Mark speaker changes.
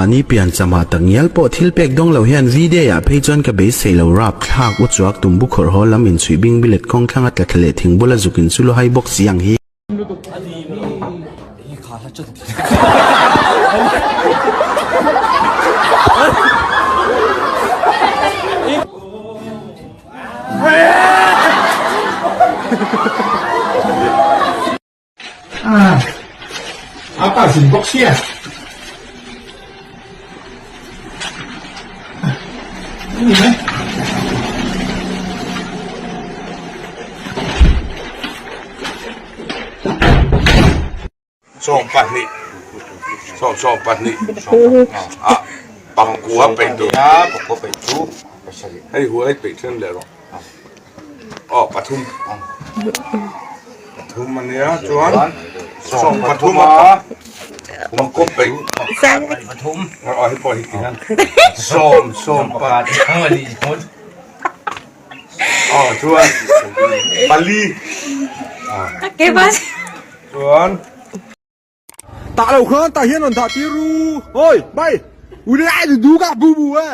Speaker 1: Mahni piancham ah tak ngial pawh thil pek dawng lo hian V-day ah phei chuan ka beisei lo rapthlak uchuak tumbu khawrh haw lam inchhuih bing bilet kawng thlang a tla thla leh thing bula zuk in chu lu hai bawk si ang hi.
Speaker 2: A pa zin bawk sia. Ni mai.
Speaker 3: 18 18 ah pangkua peih tur
Speaker 4: pakua peih chu pasarih
Speaker 3: hei huai peih then leh rawh aw pathum pathum ania chuan 13 a pangkaw peih
Speaker 4: pathum
Speaker 3: aw hei pawh hi ti hian sawm sawm pa aw chuan pali chuan
Speaker 2: Tah lo khan tah hian rawn dah tir ru. Oi, bai. Ui lai du du ka bu bu e.